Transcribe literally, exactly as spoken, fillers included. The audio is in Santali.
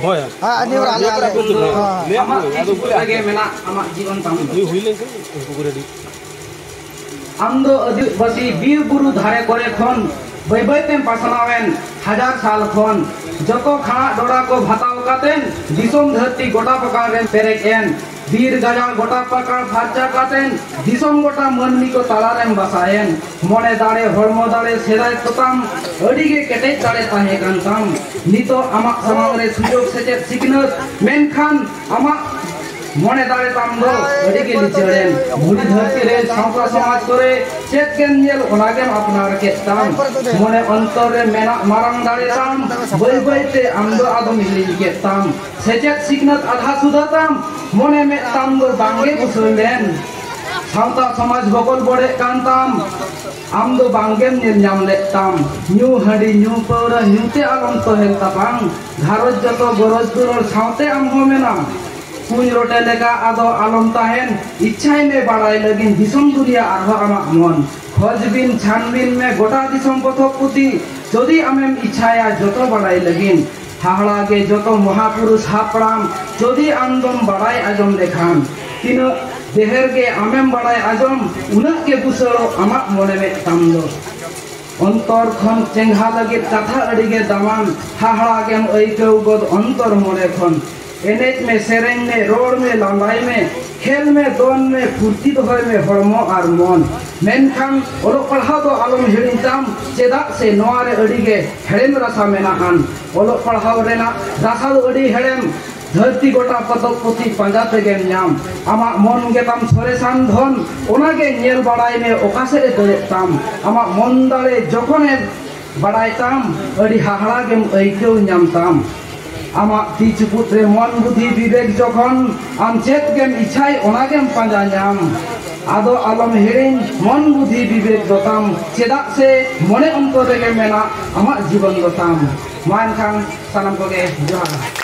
ᱦᱳᱭ᱾ ᱟᱢᱟᱜ ᱡᱤᱵᱚᱱ ᱛᱟᱢ ᱫᱚ᱾ ᱟᱢ ᱫᱚ ᱟᱹᱫᱤᱵᱟᱹᱥᱤ ᱵᱤᱨ ᱵᱩᱨᱩ ᱫᱷᱟᱨᱮ ᱠᱚᱨᱮ ᱠᱷᱚᱱ ᱵᱟᱹᱭ ᱵᱟᱹᱭ ᱛᱮᱢ ᱯᱟᱥᱱᱟᱣ ᱮᱱ᱾ ᱦᱟᱡᱟᱨ ᱥᱟᱞ ᱠᱷᱚᱱ ᱡᱚᱛᱚ ᱠᱷᱟᱲᱟᱜ ᱰᱚᱲᱟ ᱠᱚ ᱵᱷᱟᱛᱟᱣ ᱠᱟᱛᱮᱱ ᱫᱤᱥᱚᱢ ᱫᱷᱟᱹᱨᱛᱤ ᱜᱚᱴᱟ ᱯᱟᱠᱟᱲ ᱨᱮᱢ ᱯᱮᱨᱮᱡ ᱮᱱ᱾ ᱵᱤᱨ ᱜᱟᱡᱟᱲ ᱜᱚᱴᱟ ᱯᱟᱠᱟᱲ ᱯᱷᱟᱨᱪᱟ ᱠᱟᱛᱮᱱ ᱫᱤᱥᱚᱢ ᱜᱚᱴᱟ ᱢᱟᱹᱱᱢᱤ ᱠᱚ ᱛᱟᱞᱟ ᱨᱮᱢ ᱵᱟᱥᱟᱭᱮᱱ᱾ ᱢᱚᱱᱮ ᱫᱟᱲᱮ, ᱦᱚᱲᱢᱚ ᱫᱟᱲᱮ, ᱥᱮᱫᱟᱭ ᱠᱚᱛᱟᱢ ᱟᱹᱰᱤ ᱜᱮ ᱠᱮᱴᱮᱡ ᱫᱟᱲᱮ ᱛᱟᱦᱮᱸ ᱠᱟᱱ ᱛᱟᱢ᱾ ᱱᱤᱛᱚᱜ ᱟᱢᱟᱜ ᱥᱟᱢᱟᱝ ᱨᱮ ᱥᱩᱡᱳᱜᱽ ᱥᱮᱪᱮᱫ ᱥᱤᱠᱷᱱᱟᱹᱛ, ᱢᱮᱱᱠᱷᱟᱱ ᱟᱢᱟᱜ ᱢᱚᱱᱮ ᱫᱟᱲᱮ ᱛᱟᱢ ᱫᱚ ᱟᱹᱰᱤ ᱜᱮ ᱞᱤᱪᱟᱹᱲ ᱮᱱ᱾ ᱫᱷᱩᱲᱤ ᱫᱷᱟᱹᱨᱛᱤ ᱨᱮ ᱥᱟᱶᱛᱟ ᱥᱚᱢᱟᱡᱽ ᱠᱚᱨᱮ ᱪᱮᱫ ᱜᱮᱢ ᱧᱮᱞ, ᱚᱱᱟ ᱜᱮᱢ ᱟᱯᱱᱟᱨ ᱠᱮᱫ ᱛᱟᱢ᱾ ᱢᱚᱱᱮ ᱚᱱᱛᱚᱨ ᱨᱮ ᱢᱮᱱᱟᱜ ᱢᱟᱨᱟᱝ ᱫᱟᱲᱮ ᱛᱟᱢ ᱵᱟᱹᱭ ᱵᱟᱹᱭ ᱛᱮ ᱟᱢ ᱫᱚ ᱟᱫᱚᱢ ᱦᱤᱲᱤᱧ ᱠᱮᱫ ᱛᱟᱢ᱾ ᱥᱮᱪᱮᱫ ᱥᱤᱠᱷᱱᱟᱹᱛ ᱟᱫᱷᱟ ᱥᱩᱫᱷᱟᱹ ᱛᱟᱢ, ᱢᱚᱱᱮ ᱢᱮᱫ ᱛᱟᱢ ᱫᱚ ᱵᱟᱝ ᱜᱮ ᱵᱩᱥᱟᱹᱲ ᱞᱮᱱ᱾ ᱥᱟᱶᱛᱟ ᱥᱚᱢᱟᱡᱽ ᱵᱚᱠᱚᱞ ᱵᱚᱰᱮᱜ ᱠᱟᱱ ᱛᱟᱢ, ᱟᱢ ᱫᱚ ᱵᱟᱝ ᱜᱮᱢ ᱧᱮᱞ ᱧᱟᱢ ᱞᱮᱫ ᱛᱟᱢ᱾ ᱧᱩ ᱦᱟᱺᱰᱤ, ᱧᱩ ᱯᱟᱹᱣᱨᱟᱹ, ᱧᱩ ᱛᱮ ᱟᱞᱚᱢ ᱛᱚᱦᱮᱱ ᱛᱟᱯᱟᱢ᱾ ᱜᱷᱟᱨᱚᱸᱡᱽ ᱡᱚᱛᱚ ᱜᱚᱨᱚᱡᱽ ᱫᱩᱞᱟᱹᱲ ᱥᱟᱶᱛᱮ ᱟᱢ ᱦᱚᱸ ᱢᱮᱱᱟᱢ᱾ ᱠᱩᱧ ᱨᱚᱴᱮ ᱞᱮᱠᱟ ᱟᱫᱚ ᱟᱞᱚᱢ ᱛᱟᱦᱮᱱ, ᱤᱪᱪᱷᱟᱭ ᱢᱮ ᱵᱟᱲᱟᱭ ᱞᱟᱹᱜᱤᱫ ᱫᱤᱥᱚᱢ ᱫᱩᱱᱤᱭᱟᱹ ᱟᱨᱦᱚᱸ ᱟᱢᱟᱜ ᱢᱚᱱ᱾ ᱠᱷᱚᱡᱽ ᱵᱤᱱ, ᱪᱷᱟᱱᱵᱤᱱ ᱢᱮ ᱜᱚᱴᱟ ᱫᱤᱥᱚᱢ ᱯᱚᱛᱚᱵ ᱯᱩᱛᱷᱤ, ᱡᱩᱫᱤ ᱟᱢᱮᱢ ᱤᱪᱪᱷᱟᱭᱟ ᱡᱚᱛᱚ ᱵᱟᱲᱟᱭ ᱞᱟᱹᱜᱤᱫ᱾ ᱦᱟᱦᱟᱲᱟ ᱜᱮ ᱡᱚᱛᱚ ᱢᱚᱦᱟᱯᱩᱨᱩᱥ ᱦᱟᱯᱲᱟᱢ, ᱡᱩᱫᱤ ᱟᱢ ᱫᱚᱢ ᱵᱟᱲᱟᱭ ᱟᱸᱡᱚᱢ ᱞᱮᱠᱷᱟᱱ᱾ ᱛᱤᱱᱟᱹᱜ ᱰᱷᱮᱨ ᱜᱮ ᱟᱢᱮᱢ ᱵᱟᱲᱟᱭ ᱟᱸᱡᱚᱢ, ᱩᱱᱟᱹᱜ ᱜᱮ ᱵᱩᱥᱟᱹᱲᱚᱜ ᱟᱢᱟᱜ ᱢᱚᱱᱮ ᱢᱮᱫ ᱛᱟᱢ ᱫᱚ᱾ ᱚᱱᱛᱚᱨ ᱠᱷᱚᱱ ᱪᱮᱸᱜᱷᱟ ᱞᱟᱹᱜᱤᱫ ᱠᱟᱛᱷᱟ ᱟᱹᱰᱤ ᱜᱮ ᱫᱟᱢᱟᱱ, ᱦᱟᱦᱟᱲᱟ ᱜᱮᱢ ᱟᱹᱭᱠᱟᱹᱣ ᱜᱚᱫ ᱚᱱᱛᱚᱨ ᱢᱚᱱᱮ ᱠᱷᱚᱱ᱾ ᱮᱱᱮᱡ ᱢᱮ, ᱥᱮᱨᱮᱧ ᱢᱮ, ᱨᱚᱲ ᱢᱮ, ᱞᱟᱸᱫᱟᱭ ᱢᱮ, ᱠᱷᱮᱞ ᱢᱮ, ᱫᱚᱱ ᱢᱮ, ᱯᱷᱩᱨᱛᱤ ᱫᱚᱦᱚᱭ ᱢᱮ ᱦᱚᱲᱢᱚ ᱟᱨ ᱢᱚᱱ᱾ ᱢᱮᱱᱠᱷᱟᱱ ᱚᱞᱚᱜ ᱯᱟᱲᱦᱟᱣ ᱫᱚ ᱟᱞᱚᱢ ᱦᱤᱲᱤᱧ ᱛᱟᱢ, ᱪᱮᱫᱟᱜ ᱥᱮ ᱱᱚᱣᱟ ᱨᱮ ᱟᱹᱰᱤ ᱜᱮ ᱦᱮᱲᱮᱢ ᱨᱟᱥᱟ ᱢᱮᱱᱟᱜᱼᱟᱱ᱾ ᱚᱞᱚᱜ ᱯᱟᱲᱦᱟᱣ ᱨᱮᱱᱟᱜ ᱨᱟᱥᱟ ᱫᱚ ᱟᱹᱰᱤ ᱦᱮᱲᱮᱢ᱾ ᱫᱷᱟᱹᱨᱛᱤ ᱜᱚᱴᱟ ᱯᱚᱛᱚᱵ ᱯᱩᱛᱷᱤ ᱯᱟᱸᱡᱟ ᱛᱮᱜᱮᱢ ᱧᱟᱢ᱾ ᱟᱢᱟᱜ ᱢᱚᱱ ᱜᱮᱛᱟᱢ ᱥᱚᱨᱮᱥᱟᱱ ᱫᱷᱚᱱ, ᱚᱱᱟᱜᱮ ᱧᱮᱞ ᱵᱟᱲᱟᱭ ᱢᱮ ᱚᱠᱟ ᱥᱮᱫ ᱮ ᱫᱟᱹᱲᱮᱫ ᱛᱟᱢ᱾ ᱟᱢᱟᱜ ᱢᱚᱱ ᱫᱟᱲᱮ ᱡᱚᱠᱷᱚᱱᱮ ᱵᱟᱲᱟᱭ ᱛᱟᱢ, ᱟᱹᱰᱤ ᱦᱟᱦᱟᱲᱟ ᱜᱮᱢ ᱟᱹᱭᱠᱟᱹᱣ ᱧᱟᱢ ᱛᱟᱢ᱾ ᱟᱢᱟᱜ ᱛᱤ ᱪᱩᱯᱩᱫ ᱨᱮ ᱢᱚᱱ ᱵᱩᱫᱷᱤ ᱵᱤᱵᱮᱠ ᱡᱚᱠᱷᱚᱱ, ᱟᱢ ᱪᱮᱫ ᱜᱮᱢ ᱤᱪᱪᱷᱟᱭ ᱚᱱᱟ ᱜᱮᱢ ᱯᱟᱸᱡᱟ ᱧᱟᱢ᱾ ᱟᱫᱚ ᱟᱞᱚᱢ ᱦᱤᱲᱤᱧ, ᱢᱚᱱ ᱵᱩᱫᱷᱤ ᱵᱤᱵᱮᱠ ᱫᱚ ᱛᱟᱢ, ᱪᱮᱫᱟᱜ ᱥᱮ ᱢᱚᱱᱮ ᱚᱱᱛᱚᱨ ᱨᱮᱜᱮ ᱢᱮᱱᱟᱜ ᱟᱢᱟᱜ ᱡᱤᱵᱚᱱ ᱫᱚ ᱛᱟᱢ᱾ ᱢᱟ ᱮᱱᱠᱷᱟᱱ ᱥᱟᱱᱟᱢ ᱠᱚᱜᱮ ᱡᱚᱦᱟᱨ᱾